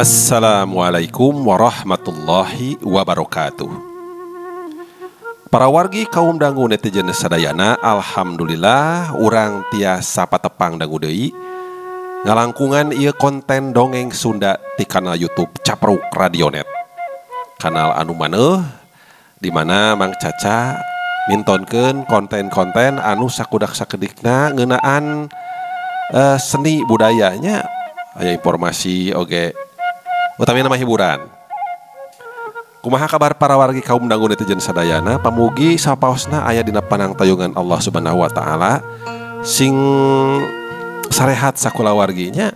Assalamualaikum warahmatullahi wabarakatuh. Para wargi kaum dangu netizen sadayana, alhamdulillah urang tiasa patepang dangu deui ngalangkungan ieu konten dongeng Sunda ti kanal YouTube Capruk Radionet. Kanal anu maneuh di mana Mang Caca mintonkeun konten-konten anu sakudak sakedikna ngeunaan seni budayanya, aya informasi oge utamina mah hiburan. Kumaha kabar para wargi kaum dangu netizen sadayana, pamugi sapaosna aya dina panangtayungan Allah Subhanahu wa taala, sing sarehat sakulawarginya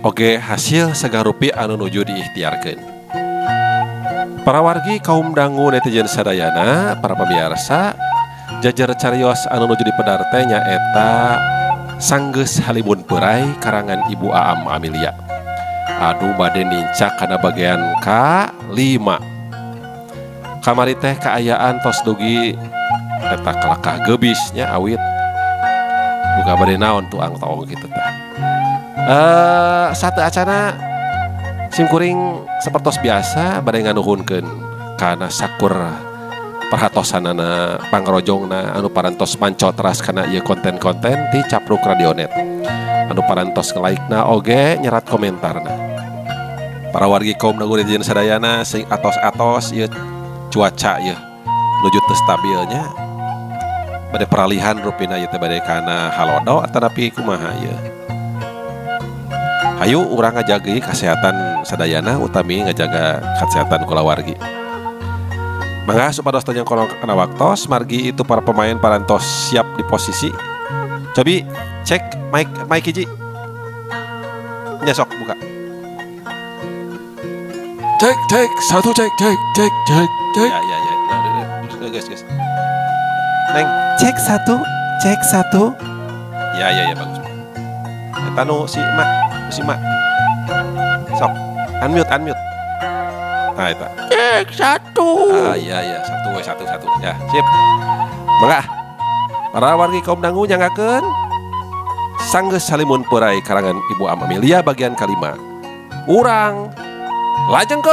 oge hasil sagarupi anu nuju diikhtiarkeun. Para wargi kaum dangu netizen sadayana, para pemirsa, jajar carios anu nuju dipedar teh nyaeta Sanggeus Halimun Peurai karangan Ibu Aam Amilia. Aduh bade nincak kana bagian K5. Kamari teh kaayaan tos dugi eta kalakah gebisnya awit. Duka bade naon tuang taong kitu tah. Satu acana simkuring sapertos biasa bade nganuhunkeun kana sakur perhatosanana pangrojongna anu parantos mancotras kana ieu konten-konten ti Capruk Radionet. Anu parantos nge-like-na oge nyerat komentarna. Para wargi kaum dangu netizen sadayana sing atos-atos ieu cuaca ieu nuju teu stabilnya. Bade peralihan rupina ieu teh bade kana halodo atanapi kumaha ieu. Hayu urang ngajagi kesehatan sadayana utami ngajaga kesehatan kulawargi. Mangga supados tanyang kolong kana waktos margi itu para pemain parantos siap di posisi. Cobi cek mic mic hiji. Nya sok buka. Cek cek satu cek cek cek cek cek. Ya ya ya. Nah, guys guys. Neng cek satu cek satu. Ya ya ya bagus. Eta nu si Mak, si Mak. Sok unmute unmute. Nah eta. Cek satu. Ah iya iya satu satu satu. Ya sip. Mangga. Para wargi kaum dangu nyanggakeun Sanggeus Halimun Peurai karangan Ibu Aam Amilia bagian kalima. Urang lajengkeun.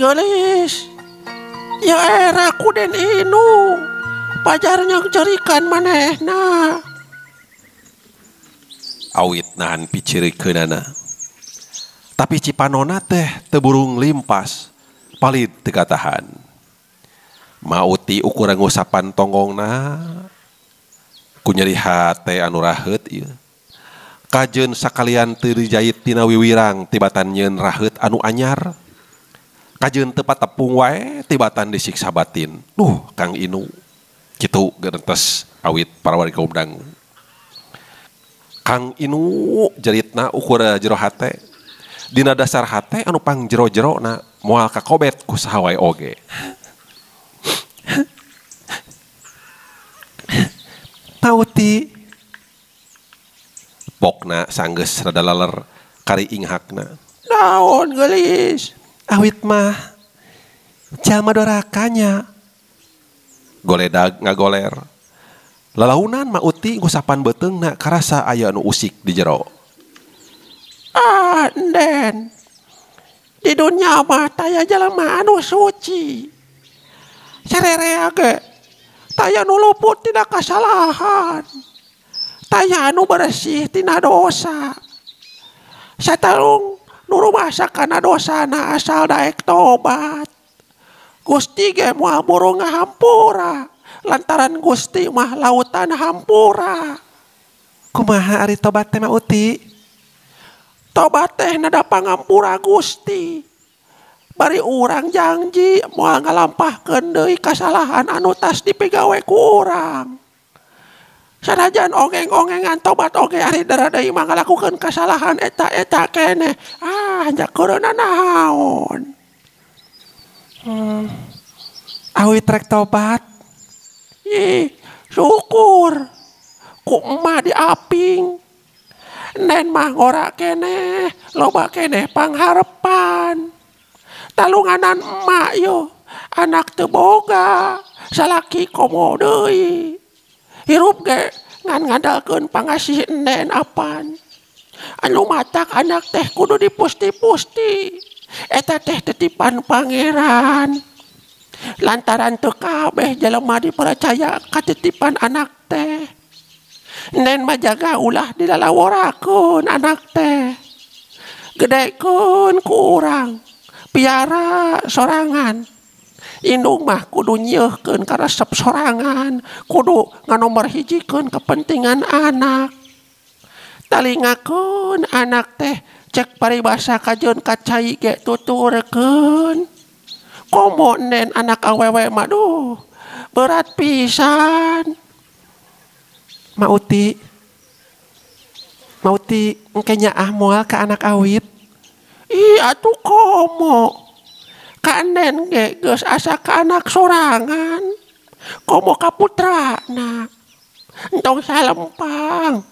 Gelis ya era ku Den Inu pajar nyangcerikan manehna. Awit nahan picirikeunana tapi cipanona teh teu burung limpas palid teu katahan. Mauti ukuran ngusapan tonggongna ku nyeri hate anu raheut ieu. Kajeun sakalian teu dijait tina wiwirang tibatan nyeun raheut anu anyar. Kajeun teu patepung wae tibatan disiksa batin. Duh Kang Inu kitu gerentes awit para wargi kaum dangu. Kang Inu jeritna ukur jero hate. Dina dasar hate anu pang jero-jerona moal kakobet ku saha wae oge. Pauti pokna sanggeus rada laler kari inghakna. Naon geulis? Awit mah jalma dorakanya. Goledag ngagoler. Lalaunan Mauti ngusapan beuteungna karasa aya anu usik di jero. Ah, Den. Di dunia mah taya jalma anu suci. Sarerea ge taya nu luput tina kasalahan. Taya anu bersih tina dosa. Satarung nu rumasa kana dosana asal daek tobat. Gusti ge moal buru ngahampura lantaran Gusti mah lautan hampura. Kumaha ari tobat teh Mauti? Tobat teh nada pangampura Gusti. Bari urang janji moal ngalampahkeun deui kasalahan anu tas dipigawe ku urang. Sanajan ongeng-ongengan tobat oge ari dara deui mah ngalakukeun kasalahan eta-eta keneh. Ah, nyakeurna naon. Awit rek tobat. Ih, syukur. Ku emak diaping. Nen mah ngora keneh, loba keneh pangharepan. Talunganan emak yo, anak teu boga, salaki komo deui. Hirup ge ngan ngandalkeun pangasih nen apan. Anu matak anak teh kudu dipusti-pusti. Eta teh titipan pangeran. Lantaran teu kabeh jelema dipercaya katitipan anak teh. Nen mah jaga ulah dilalaworakeun anak teh. Gedekeun ku urang. Piara sorangan. Indung mah kudu nyeuhkeun karesep sorangan, kudu nganomor hijikeun kepentingan anak. Talingakeun anak teh cek paribasa kajeun ka cai ge tuturkeun. Komo nen anak awewe mah duh berat pisan. Mauti. Mauti engke nyaah moal ka anak awit. Ih atuh komo. Ka nen ge geus asa ka anak sorangan. Komo ka putrana. Entong salempang.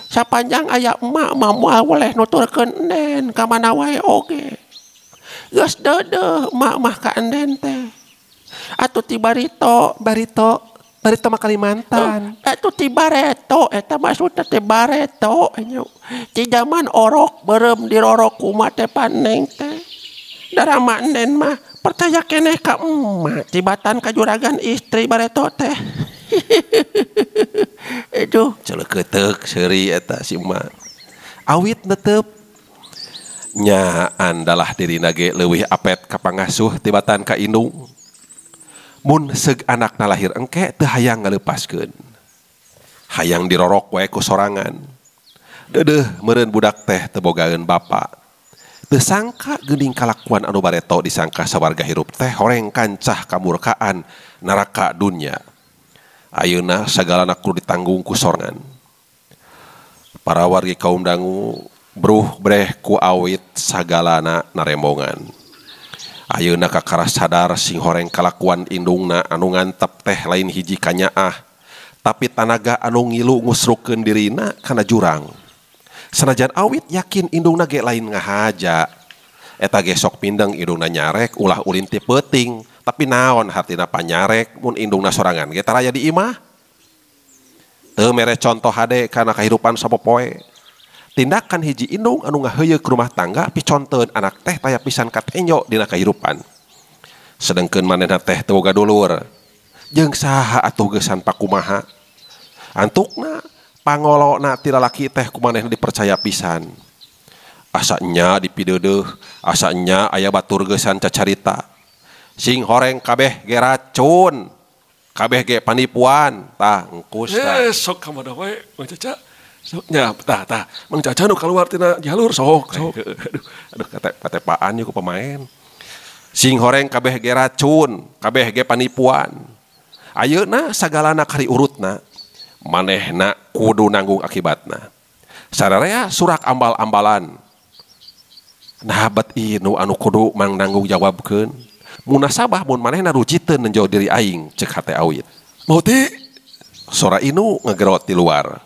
Sapanjang aya emak mah moal weleh nuturkeun nen ka mana wae oge. Geus deudeuh emak mah ka enen teh. Atuh ti barito, barito, barito mah Kalimantan. Atuh ti bareto eta maksudna teh bareto nya. Ti jaman orok beureum dirorok kumaha teh paneng teh. Darama enen mah percaya keneh ka emak tibatan ka juragan istri bareto teh. Aduh, celeukeuteuh seuri eta si emak. Awit netep nya andalah dirina ge leuwih apet ka pangasuh tibatan ka indung. Mun seug anakna lahir engke teu hayang ngaleupaskeun. Hayang dirorok wae ku sorangan. Deudeuh meureun budak teh teu bogaeun bapa. Teu sangka geuning kalakuan anu bareto disangka sawarga hirup teh horeng kancah kamurkaan neraka dunya. Ayeuna sagalana kudu ditanggung ku sorangan. Para wargi kaum dangu bruh breh ku awit sagalana narembongan. Ayeuna kakara sadar sing horeng kalakuan indungna anu ngantep teh lain hiji kanyaah, tapi tanaga anu ngilu ngusrukeun dirina kana jurang. Sanajan awit yakin indungna ge lain ngahaja. Eta ge sok pindeng indungna nyarek ulah ulin ti peuting, tapi naon hartina panyarek mun indungna sorangan ge taraya di imah. Teu mere contoh hade kana kahirupan sapopoe. Tindakan hiji indung anu ngaheuyeuk rumah tangga piconteun anak teh taya pisan katenjo dina kahirupan. Sedengkeun manehna teh teu boga dulur. Jeung saha atuh geusan pakumaha? Antukna pangolona ti lalaki teh ku manehna dipercaya pisan. Asa nya dipideudeuh, asa nya aya batur geusan cacarita. Sing horeng kabeh ge racun, kabeh ge panipuan, tah engkus tah. Sok ka mana wae, Mang Caca. Sok nya tah tah, Mang Caca nu kaluar tina jalur sok sok. Aduh, aduh katepaan ieu ku pemain. Sing horeng kabeh ge racun, kabeh ge panipuan. Ayeuna sagalana kari urutna, manehna kudu nanggung akibatna. Sararea surak ambal-ambalan. Nah bet inu anu kudu mang nanggung jawabkeun. Munasabah mun manehna rujiteun nenjo diri aing cek hate awit. Mauti sora inu ngegerot di luar.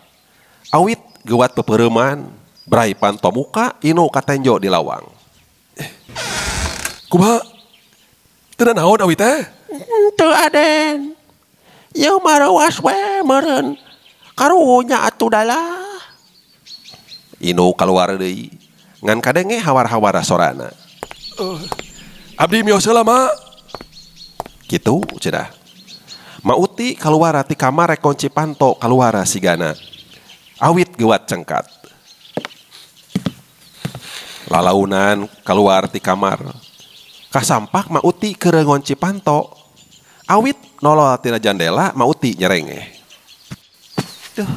Awit gewat pepereuman, brai panto muka inu katenjo di lawang. Kumaha? Teu naon awit teh? Teu aden. Ieu mah reuas we meureun. Karunya atuh dalah. Inu kaluar deui. Ngan kadenge hawar-hawara sorana. Abdi mios heula ma. Kitu cenah. Mauti kaluara ti kamar rek kunci panto kaluara sigana. Awit gewat cengkat. Lalaunan kaluar ti kamar. Kasampak Mauti keur ngonci panto. Awit nolol tina jandela Mauti nyerengeh. Duh.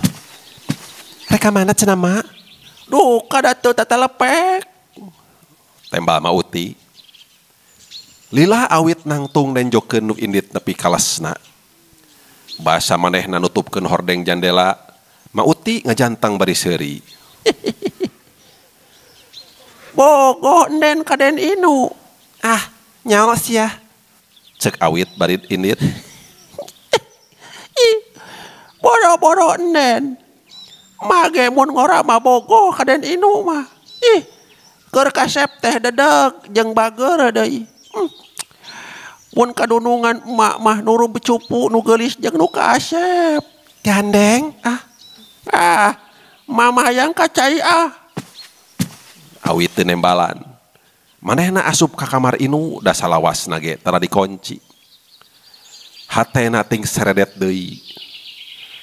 Rek ka mana cenah ma? Duh kada teu tatalepek. Tembal Mauti. Lila awit nangtung nenjokeun nu indit nepi kalesna. Basa manehna nutupkeun hordeng jandela, Mauti ngajantang bari seuri. Bogoh enden ka Den Inu. Ah, nyaho sia. Cek awit bari indit. Ih, boro-boro enden. Mage mun ngora mah bogoh ka Den Inu mah. Ih, keur kasep teh dedeg jeung bager deui. Mun kadunungan emak mah nurun becupu nu geulis jeung nu kaasep. Gandeng ah. Ah, mama hayang ka cai ah. Awit teu nembalan. Manehna asup ka kamar Inu da salawasna ge tara dikunci. Hatena ting seredet deui.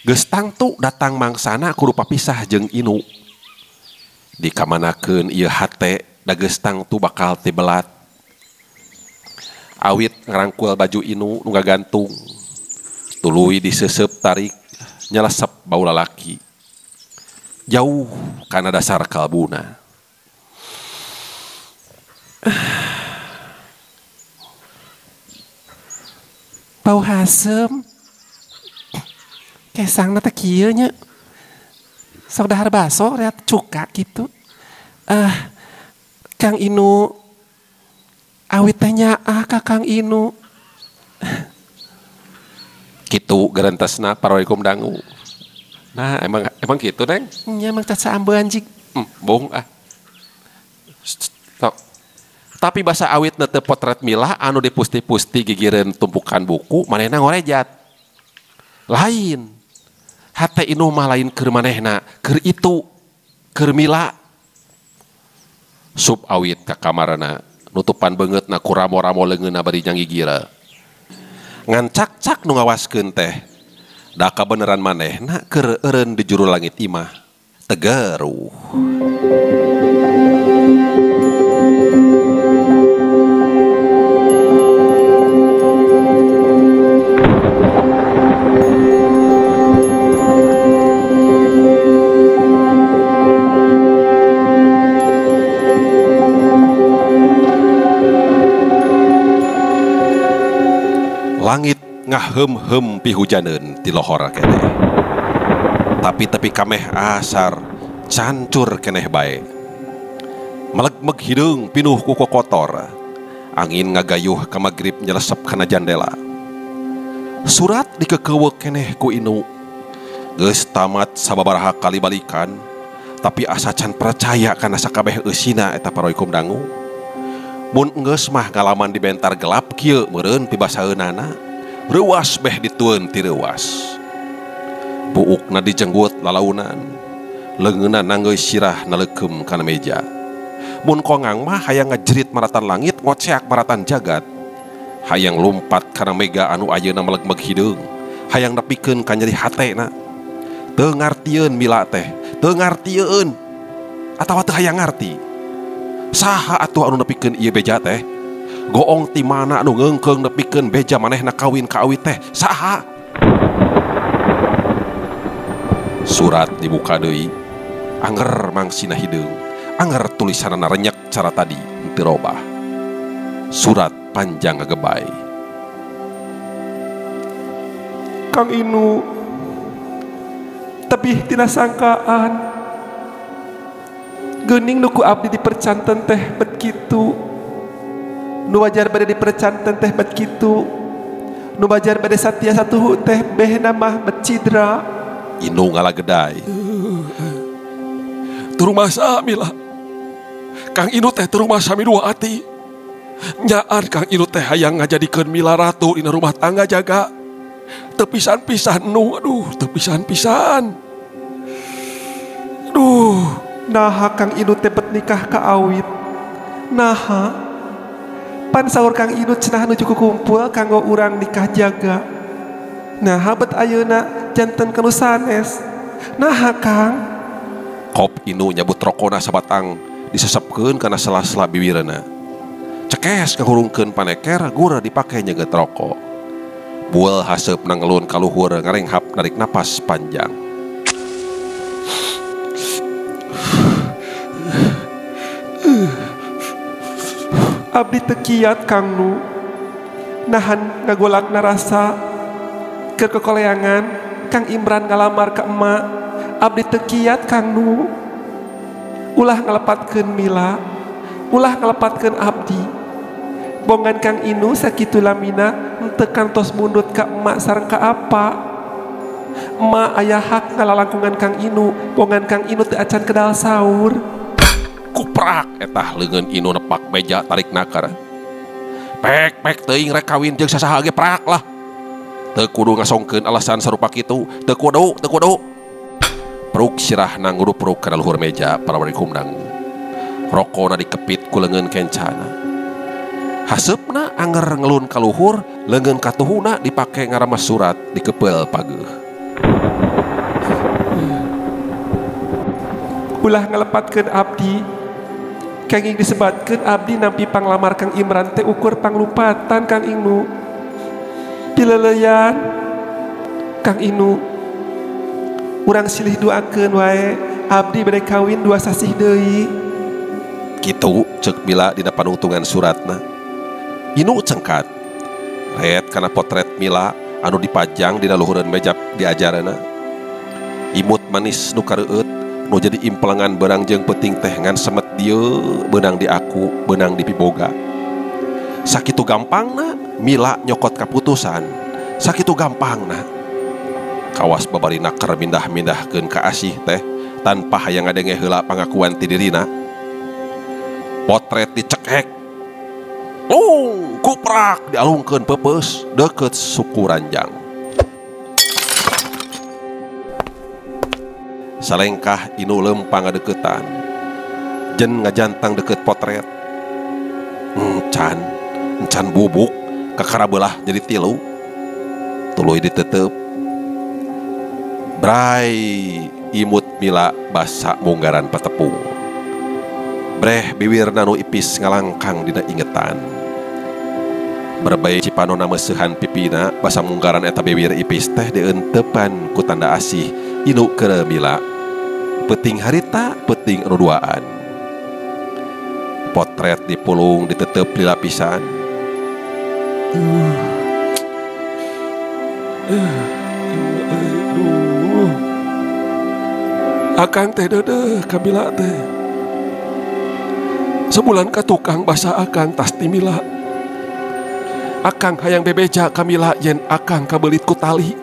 Geus tangtu datang mangsana kudu papisah jeung Inu. Dikamanakeun ieu hate da geus tangtu bakal tibelat. Awit ngarangkul baju Inu nu ngagantung. Tuluy diseseup tarik nyelesep bau lalaki. Jauh kana dasar kalbuna. Bau hasem. Kesangna teh kieu nya. Sok dahar baso reat cuka kitu. Kang Inu awit teh nyaah ka Kang Inu. Kitu gerentesna parwaikum dangu. Nah, emang kitu, Neng? Nya emang caca ambean jig. Bohong ah. Sok. Tapi basa awit teu potret Mila anu dipusti-pusti gigireun tumpukan buku, manehna ngorejat. Lain. Hate Inu mah lain keur manehna, keur itu, keur Mila. Sup awit ka kamarna. Nutupan beungeutna ku ramo-ramo leungeunna bari nyanggigira. Ngan cak-cak nu ngawaskeun teh. Da kabeneran manehna keur eureun di juru langit imah. Tegeruh. Langit ngaheum-heum pihujaneun ti lohor keneh. Tapi tepi kameh asar cancur keneh bae. Melegmeg hideung pinuh ku kokotor. Angin ngagayuh ka magrib nyelesep kana jandela. Surat dikekeuweuk keneh ku Inu. Geus tamat sababaraha kali balikan, tapi asa can percaya kana sakabeh eusina eta paroikum dangu. Mun enggeus mah ngalaman di bentar gelap kieu meureun pibasaeunana, reuas beh ditueun ti reuas. Buukna dijenggut lalaunan, leungeunna nanggeui sirah naleukeum kana meja. Mun kongang mah hayang ngajerit maratan langit ngoceak maratan jagat. Hayang lumpat kana mega anu ayeuna melegmeg hideung, hayang nepikeun ka nyeri hatena. Teu ngartieun Mila teh, teu ngartieun atawa teu hayang ngarti. Saha atuh anu nepikeun ieu beja teh? Goong ti mana anu ngeungkeung nepikeun beja manehna kawin ka awit teh? Saha? Surat dibuka deui. Anger mangsina hideung. Anger tulisanana renyek cara tadi henteu robah. Surat panjang ngagebay. Kang Inu tebih tina sangkaan. Geuning nu ku abdi dipercanten teh bet kitu. Nu wajar bade dipercanten teh bet kitu. Nu wajar bade satia satuhu teh behna mah bet cidra. Inu ngalagedai. Teu rumasa Mila. Kang Inu teh teu rumasa midua ati. Nyaan Kang Inu teh hayang ngajadikeun Mila ratu dina rumah tangga jaga. Teu pisan-pisan nu, aduh, teu pisan-pisan. Aduh. Naha Kang Inu teh bet nikah ka awit. Naha pan saur Kang Inu cenah nuju kukumpul kanggo urang nikah jaga. Naha bet ayeuna janten kanu sanes. Naha Kang. Kop Inu nyabut rokona sabatang disesepkeun kana sela-sela biwirna. Cekes ngahurungkeun paneker gura dipake nyeget rokok. Bueul haseupna ngelun ka luhur ngarenghap narik napas panjang. Abdi teu kiat Kang Nu. Nahan ngagolakna rasa keur kekoleangan Kang Imran ngalamar ka emak. Abdi teu kiat Kang Nu. Ulah ngalepatkeun Mila, ulah ngalepatkeun abdi. Bongan Kang Inu sakitu lamina henteu kantos mundut ka emak sareng ka apa. Emak aya hak ngalalangkungan Kang Inu, bongan Kang Inu teu acan kedal saur. Kuprak etah leungeun Inu nepak meja tarik nakar. Pek pek teuing rek kawin jeung sasaha ge prak lah. Teu kudu ngasongkeun alasan sarupa kitu, teu kudu, teu kudu. Pruk sirahna ngurupruk kana luhur meja para kumdang. Rokona dikepit ku leungeun kencana. Haseupna anger ngelun ka luhur, leungeun katuhuna dipake ngaramas surat dikepeul pageuh. Ulah ngalepatkeun abdi. Kenging disebatkeun abdi nampi panglamar Kang Imran teh ukur panglupatan Kang Inu. Pileleyan Kang Inu. Urang silih doakeun wae abdi bade kawin 2 sasih deui. Kitu ceuk Mila dina panungtungan suratna. Inu cengkat. Ret kana potret Mila anu dipajang dina luhureun meja diajarana. Imut manis nu kareueut nu jadi implengan berang jeung peuting teh ngan semet dieu beunang di aku beunang di piboga. Sakitu gampangna Mila nyokot kaputusan. Sakitu gampangna. Kawas babari naker mindah-mindahkeun ka asih teh tanpa hayang ngadenge heula pangakuan ti dirina. Potret dicekek. Kuprak dialungkeun peupeus deukeut suku ranjang. Salengkah Inu lempang ngadeukeutan. Jen ngajantang deukeut potret. Encan, encan bubuk kakara beulah jadi tilu. Tuluy ditetep. Bray imut Mila basa munggaran patepung. Breh biwirna nu ipis ngalangkang dina ingetan. Berbay cipanona meuseuhan pipina basa munggaran eta biwir ipis teh dieunteupan ku tanda asih Inu keur Mila. Peuting harita peuting anu duaan. Potret dipulung ditetep lila pisan. Akang teh deudeuh ka Mila teh. Sebulan ka tukang basa akang tas ti Mila. Akang hayang bebeja ka Mila yen akang kabelit ku tali.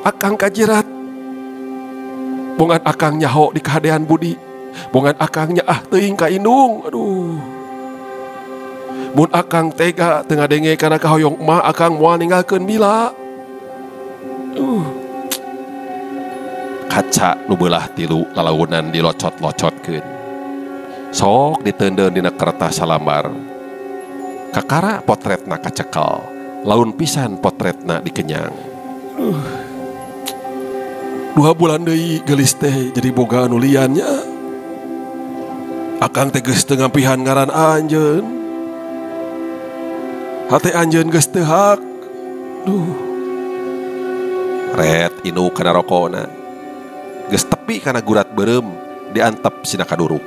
Akang kajirat. Bongan akang nyaho di kahadean budi. Bongan akang nyaah teuing ka indung. Aduh. Mun akang tega teu ngadenge kana kahoyong emak akang moal ninggalkeun Mila. Kaca nu beulah tilu lalaunan dilocot-locotkeun. Sok diteundeun dina kertas salambar. Kakara potretna kacekel, laun pisan potretna dikenyang. 2 bulan deui geulis teh jadi boga anu lian nya. Akang teh geus teu ngampihan ngaran anjeun. Hate anjeun geus teu hak. Duh. Ret Inu kana rokona. Geus tepi kana gurat beureum diantep sina kaduruk.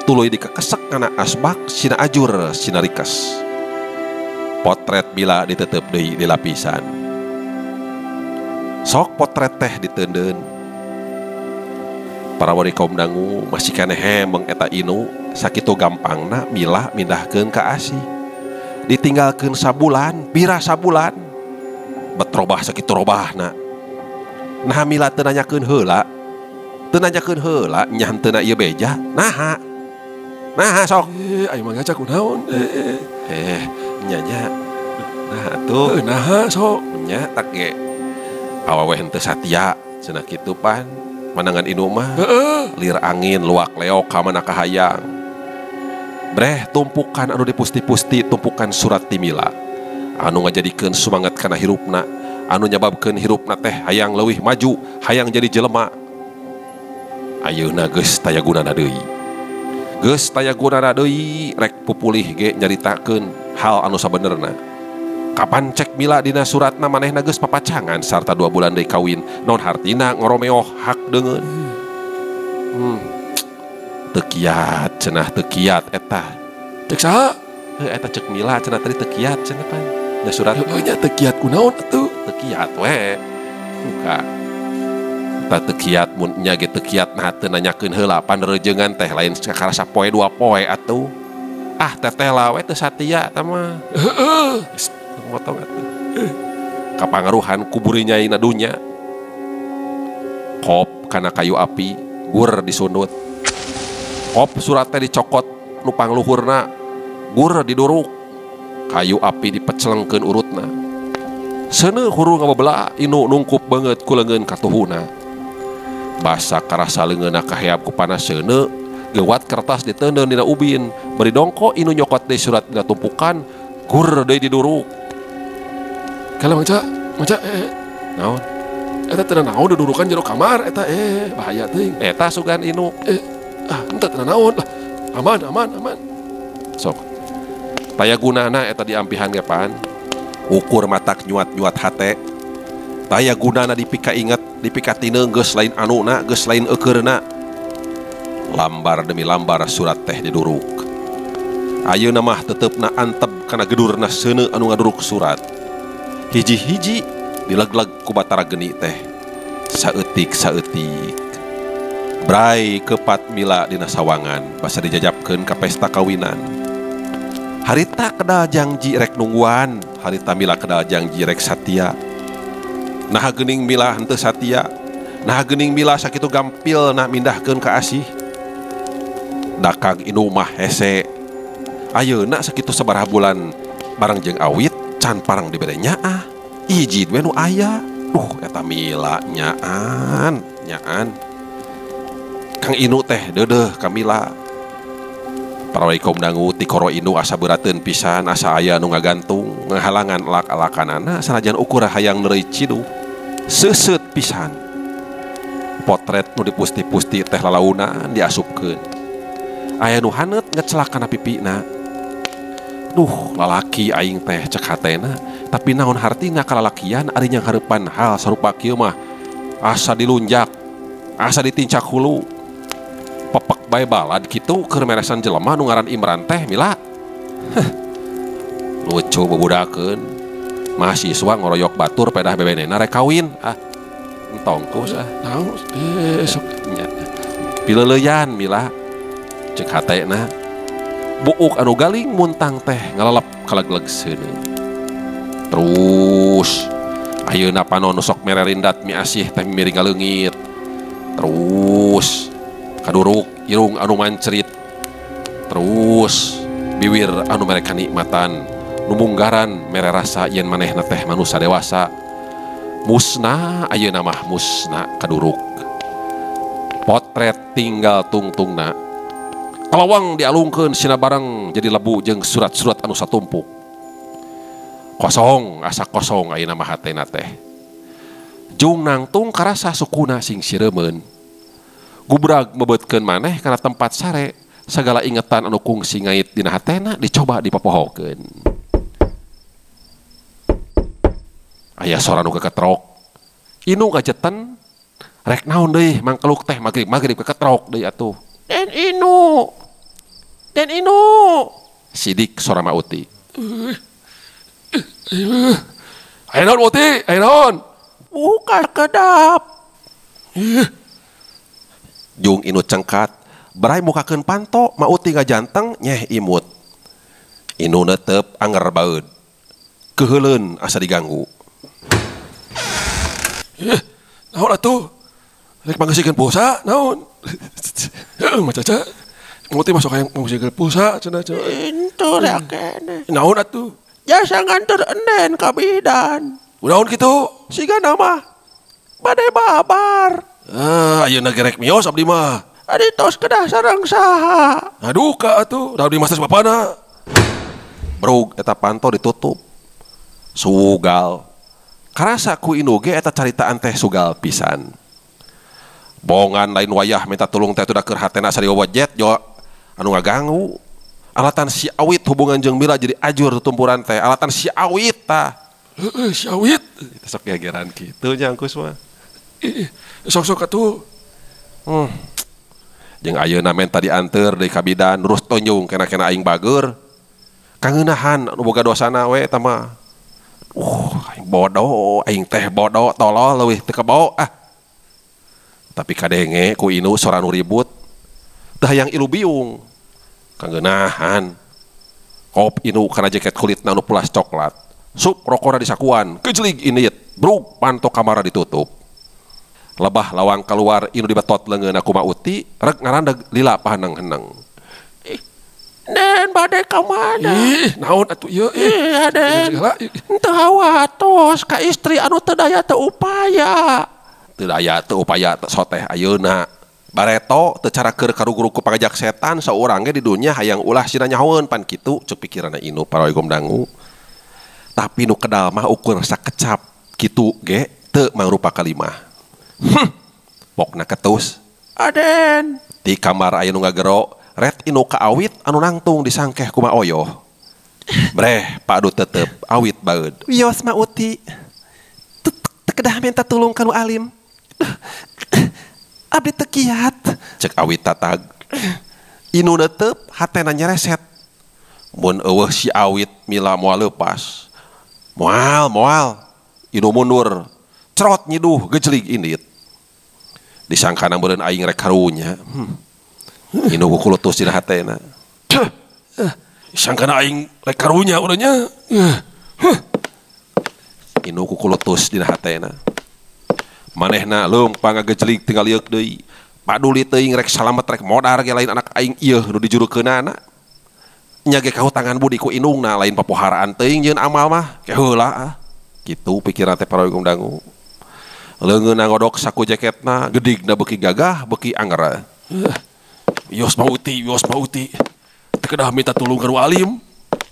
Tuluy dikekesek kana asbak sina ajur sina rikes. Potret Mila ditetep deui di lapisan. Sok potret teh diteundeun. Para wari kaum dangu masih keneh hemeng eta Inu sakitu gampangna Mila mindahkeun ka asih. Ditinggalkeun sabulan, pira sabulan. Betrobah sakitu robahna. Nah Mila teu nanyakeun heula. Teu nanyakeun heula nya henteu na ieu beja. Naha. Naha sok. Ayo mah ngaca kunaon. Nya nya. Nah atuh. Naha sok. Nya tak ge. Awewe henteu satia cenah kitu pan. Manangan Inu mah. Lir angin luak leok ka mana kahayang. Breh tumpukan anu dipusti-pusti tumpukan surat ti Mila. Anu ngajadikeun sumanget kana hirupna. Anu nyababkeun hirupna teh hayang leuwih maju, hayang jadi jelema. Ayeuna geus taya gunana deui. Geus taya gunana deui rek pupulih ge nyaritakeun hal anu sabenerna. Kapan cek Mila dina suratna manehna geus papacangan sarta 2 bulan deui kawin, naon hartina ngoromeoh hak deungeun. Teu kiat cenah teu kiat eta. Cek saha? Heuh eta cek Mila cenah tadi teu kiat cenah pan. Da surat Heuh nya teu kiat kunaon atuh? Teu kiat we. Buka. Tah teu kiat mun nya ge teu kiat nah teu nanyakeun heula panreujeungan teh lain sakara sapoe dua poe atuh. Ah teteh lah we teu satia eta mah. Heeh. Motong atuh. Kapangaruhan kuburi nyai na dunya. Kop kana kayu api gur disundut. Kop surat teh dicokot nu pangluhurna gur diduruk. Kayu api dipecelengkeun urutna. Seuneu hurung ngabebela inu nungkup beungeut ku leungeun katuhuna. Basa karasa leungeunna kaheap ku panas seuneu, geuwat kertas diteundeun dina ubin, bari dongko inu nyokot deui surat dina tumpukan, gur deui diduruk. Kala Mang Ca, naon? Eta teu naon dudurukan jero kamar eta bahaya teuing. Eta sugan inu. Henteu teu naon lah. Aman, aman, aman. Sok. Taya gunana eta diampihan ge pan. Ukur matak nyuat-nyuat hate. Taya gunana dipika inget, dipika tineung geus lain anuna, geus lain eukeurna. Lambar demi lambar surat teh diduruk. Ayeuna mah tetepna antep kana gedurna seuneu anu ngaduruk surat. Hiji-hiji dileg-leg ku batara geni teh. Saeutik-saeutik. Brai kepat Mila dina sawangan basa dijajabkeun ka pesta kawinan. Harita kedal jangji rek nungguan, harita Mila kedal jangji rek satia. Naha geuning Mila henteu satia, naha geuning Mila sakitu gampil na mindahkeun ka asih. Dakang inu mah hese. Ayeuna sakitu sabaraha bulan bareng jeung awit can parang dibere nyaah. Ijid we nu aya. Duh eta Mila nyaan, nyaan. Kang Inu teh deudeuh ka Mila. Parawae kaum dangu tikoro Inu asa beurateun pisan, asa aya nu ngagantung, ngahalangan alak-alakanana sanajan ukur hayang neureuy ciduh. Seuseut pisan. Potret nu dipusti-pusti teh lalaunan diasupkeun. Aya nu haneut ngecelak kana pipina. Duh, lalaki aing teh cek hatena, tapi naon hartina kalalakian ari nyanghareupan hal sarupa kieu mah asa dilunjak, asa ditincak hulu. Pepek bae balad kitu keur meresan jelema nu ngaran Imran teh Mila. Heh. Lucu bebudakeun. Mahasiswa ngoroyok batur pedah bebenena rek kawin. Ah, entong kus ah. Naon sok nya. Pileuleyan Mila. Cek hatena. Buuk anu galing muntang teh ngalalap kalegleg seuneu. Terus ayeuna panon nu sok mererindat mi asih teh miring ngaleungit. Terus kaduruk irung anu mancrit. Terus biwir anu mere kanikmatan, nu munggaran mere rasa yen manehna teh manusa dewasa. Musna ayeuna mah musna kaduruk. Potret tinggal tungtungna. Kalawang dialungkeun sina bareng jadi lebu jeung surat-surat anu satumpuk. Kosong asa kosong ayeuna mah hatena teh. Jung nangtung karasa sukuna sing sireumeun. Gubrag mebetkeun maneh kana tempat sare, sagala ingetan anu kungsi ngait dina hatena dicoba dipopohokeun. Aya sora nu keketrok. Inu ngajeten rek naon deui mangkeluk teh magrib-magrib keketrok deui atuh. Den Inu. Den Inu. Sidik sora Mauti. Aya naon Mauti? Aya naon? Buka kedap. Jung Inu cengkat, berai mukakeun panto, Mauti ngajanteng nyeh imut. Inu netep anger baeud. Keuheuleun asa diganggu. Naon atuh? Rek manggeusikeun pulsa naon? Heeh, Mak Caca. Mauti masuk hayang manggeusikeun pulsa cenah cenah. Intur ya kene. Naon atuh? Jasa nganter enen ka bidan. Naon kitu? Siga nama bade babar. Ah, ayeuna ge rek mios abdi mah. Adi tos kedah sareng saha? Aduh ka atuh, da abdi mah sanes bapana. Brug eta panto ditutup. Sugal. Karasa ku Inu ge eta caritaan teh sugal pisan. Bongan lain wayah minta tulung teh da keur hatena asa diwewet jo anu ngaganggu. Alatan si awit hubungan jeung Mila jadi ajur tutumpuran teh. Alatan si awit tah. Heeh, si awit. Itu sok gegeran kitu nya Angkus mah. Sok-sok atuh. Jeung ayeuna menta dianteur deui ka bidan terus tonjung kena-kena aing bager. Kangeunahan anu boga dosana we eta mah. Aing bodoh, aing teh bodoh, tolol leuwih teu kebo ah. Tapi kadenge ku Inu sora nu ribut. Teu hayang ilu biung. Kangeunahan. Kop Inu kana jaket kulitna nu pulas coklat. Sup rokona disakuan, kejelig indit, bruk panto kamara ditutup. Lebah lawang keluar Inu dibetot leungeunna ku Mauti, rek ngarandeg lila paheneng-heneng. Den bade ka mana? Ih, naon atuh ieu? Ih, Den. Teu hawatos ka istri anu teu daya teu upaya. Teu daya teu upaya soteh ayeuna. Bareto teu caraker karuguru ku pangajak setan saurang ge di dunya hayang ulah sina nyahoeun pan kitu ceuk pikiranna Inu parawe gomdangu. Tapi nu kedal mah ukur sakecap kitu ge teu mangrupa kalimah. Pokna ketus. Aden. Di kamar aya nu ngagero, ret Inu ka awit anu nangtung disangkeh kuma oyoh. Breh, padu tetep awit baeud. Wios Mauti. Teu kedah minta tulung ka nu alim. Abdi teu kiat. Cek awit tatag. Inu netep hatena nyereset. Mun eueuh si awit mila moal leupas. Moal, moal. Inu mundur. Cerot nyiduh gejelig indit. Disangkana meureun aing rek karunya. Inu kukulutus dina hatena. Disangkana aing rek karunya urang nya. Inu kukulutus dina hatena. Manehna leumpang ngagejelig tinggal lieuk deui. Paduli teuing rek salamet rek modar ge lain anak aing ieu nu dijurukeunana. Nya ge kahutangan budi ku indungna lain papoharaan teuing jeung amal mah. Ke heula ah. Kitu pikiran teh parawe dangu. Leungeunna ngodok saku jaketna, gedigna beuki gagah, beuki anger. Yos Mauti, yos Mauti. Teu kedah minta tulung ka nu alim.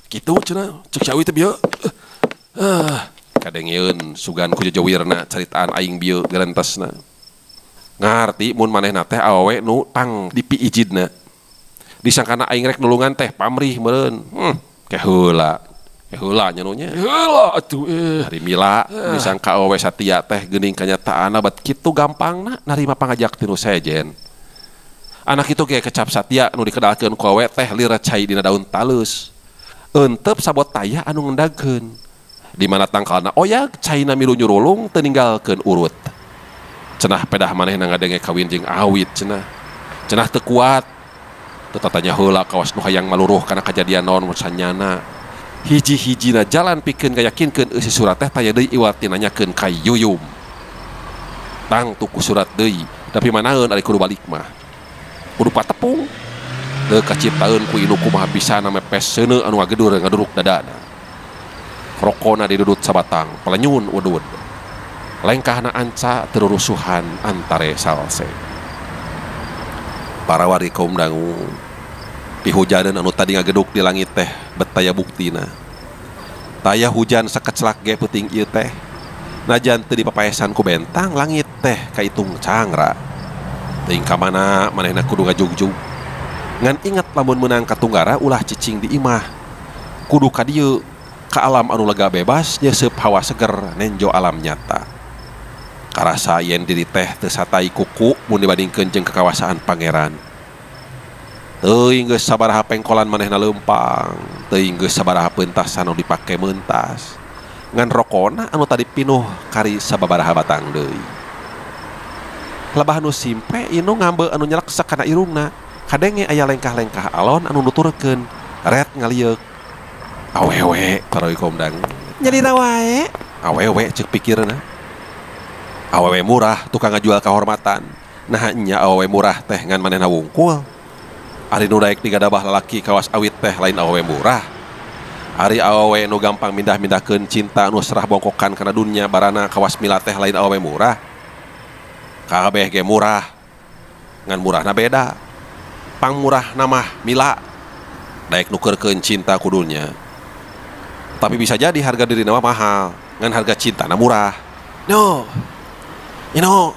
Kitu cenah, ceuk si Awi teh bieu. Kadengeun sugan ku jejewirna caritaan aing bieu gerentesna. Ngarti mun manehna teh awewe nu tang dipiijidna. Disangkana aing rek nulungan teh pamrih meureun. Ke heula. Heula nya nu nya. Heula atuh Ari Mila disangka awewe satia teh geuning kanyataanna bat kitu gampangna narima pangajak ti nu sejen. Anak itu ge kecap satia nu dikedalkeun ku awewe teh lir cai dina daun talus. Eentep sabot taya anu ngendagkeun. Di mana tangkalna oyag caina milu nyurulung teu ninggalkeun urut. Cenah pedah manehna ngadenge kawin jeung awit cenah. Cenah teu kuat. Teu tatanya heula kawas nu hayang maluruh kana kajadian naon sanyana. Hiji-hijina jalan pikeun ngayakinkeun eusi surat teh taya deui iwati nanyakeun ka Yuyum. Tang tuku surat deui, tapi manaeun ari kudu balik mah. Kudu patepung. Teu kaciptaeun ku Inu kumaha pisana mepes seuneu anu ngagedur ngaduruk dadana. Rokona didudut sabatang, pelenyun udud. Lengkahna anca terurusuhan antare salse. Para wari kaum dangu pihujaneun anu tadi ngageduk di langit teh bet taya buktina. Taya hujan sakecelak ge peuting ieu teh. Najan teu dipapaesan ku bentang langit teh kaitung cangra. Teuing ka mana manehna kudu ngajugjug. Ngan inget lamun meunang katunggara ulah cicing di imah. Kudu ka dieu ka alam anu lega bebas nyeuseub hawa seger nenjo alam nyata. Karasa yen diri teh teu satai kuku mun dibandingkeun jeung kakawasaan pangeran. Teuing geus sabaraha pengkolan manehna leumpang, teuing geus sabaraha peuntasan anu dipake meuntas. Ngan rokona anu tadi pinuh kari sababaraha batang deui. Lebah nu simpe Inu ngambe anu nyeleksek kana irungna, kadenge aya lengkah-lengkah alon anu nuturkeun, ret ngalieuk. Awewe karoy komdang. Nyalira wae. Awewe ceuk pikirna. Awewe murah tukang ngajual kahormatan. Nah nya awewe murah teh ngan manehna wungkul. Ari nu daek digadabah lalaki kawas awit teh lain awewe murah. Ari awewe nu gampang mindah-mindahkeun cinta nu serah bongkokan kana dunya barana kawas Mila teh lain awewe murah. Kabeh ge murah. Ngan murahna beda. Pang murahna mah Mila daek nukeurkeun cinta ku dunya. Tapi bisa jadi harga diri nama mahal, ngan harga cinta na murah. No. Inu.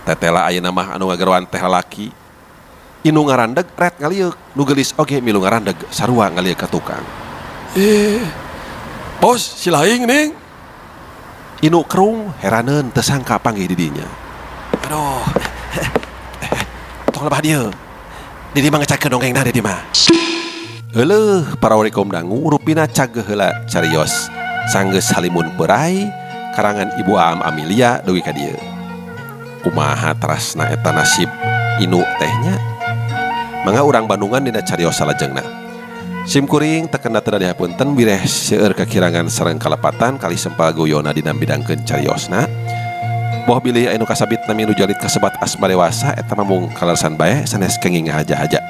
Tetela ayeuna mah anu ngageroan teh lalaki. Inu ngarandeg ret ngalieuk, nu geulis oge milu ngarandeg sarua ngalieuk ka tukang. Bos, si laing ning. Inu kerung heraneun teu sangka panggih di dinya. Aduh. Tong lebah dieu. Di dieu mah ngecakeun dongengna di dieu mah. Euleuh para warikom dangu rupina cageuh heula carios sanggeus halimun peurai karangan Ibu Aam Amilia dugi ka dieu. Kumaha terasna eta nasib Inu tehnya? Mangga urang Bandungan dina carios salajengna. Sim kuring tekena teu dihapunten bireh seueur kakirangan sareng kalepatan kali sempal guyona dina bidangkeun cariosna. Boh bilih anu kasabit nami nu jalit kasebat asma dewasa eta mah mung kaleresan bae sanes kenging ngahaja-haja.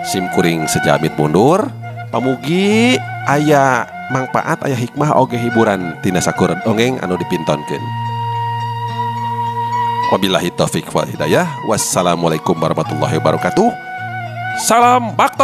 Sim kuring sejamit mundur, pamugi aya mangpaat aya hikmah oge hiburan tina sakur dongeng anu dipintonkeun. Wabillahi taufik wal hidayah. Wassalamualaikum warahmatullahi wabarakatuh. Salam baktos.